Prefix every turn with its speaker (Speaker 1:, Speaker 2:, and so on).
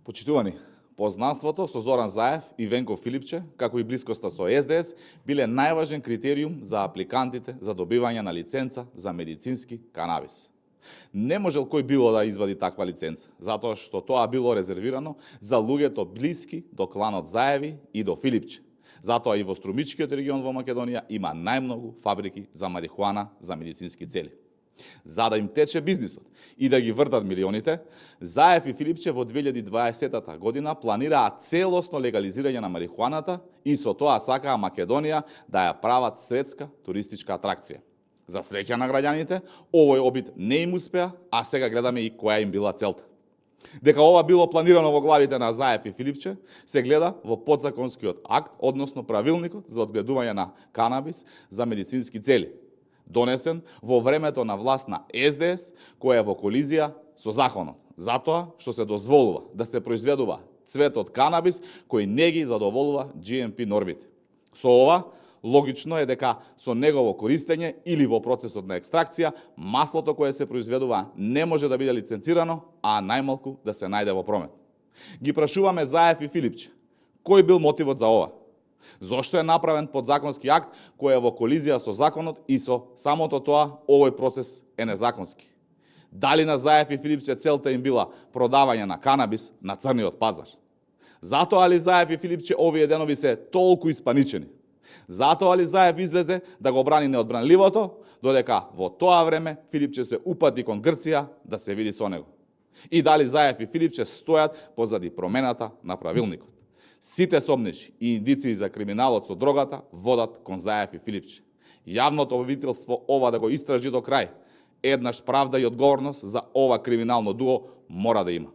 Speaker 1: Почитувани, познанството со Зоран Заев и Венко Филипче, како и блискоста со СДС, биле најважен критериум за апликантите за добивање на лиценца за медицински канабис. Не можел кој било да извади таква лиценца, затоа што тоа било резервирано за луѓето блиски до кланот Заеви и до Филипче. Затоа и во Струмичкиот регион во Македонија има најмногу фабрики за марихуана за медицински цели. За да им тече бизнисот и да ги вртат милионите, Заев и Филипче во 2020 година планираат целосно легализирање на марихуаната и со тоа сакаа Македонија да ја прават светска туристичка атракција. За среќа на граѓаните, овој обид не им успеа, а сега гледаме и која им била целта. Дека ова било планирано во главите на Заев и Филипче, се гледа во подзаконскиот акт, односно правилникот за одгледување на канабис за медицински цели, донесен во времето на власт на СДС, која е во колизија со законот, затоа што се дозволува да се произведува цвет од канабис кој не ги задоволува GMP нормите. Со ова, логично е дека со негово користење или во процесот на екстракција, маслото кое се произведува не може да биде лиценцирано, а најмалку да се најде во промет. Ги прашуваме Заев и Филипче, кој бил мотивот за ова? Зошто е направен подзаконски акт кој е во колизија со законот и со самото тоа овој процес е незаконски? Дали на Заев и Филипче целта им била продавање на канабис на црниот пазар? Затоа ли Заев и Филипче овие денови се толку испаничени? Затоа ли Заев излезе да го брани неодбранливото, додека во тоа време Филипче се упати кон Грција да се види со него? И дали Заев и Филипче стојат позади промената на правилникот? Сите сомнежи и индиции за криминалот со дрогата водат кон Заев и Филипче. Јавното обвинителство ова да го истражи до крај. Еднаш правда и одговорност за ова криминално дуо мора да има.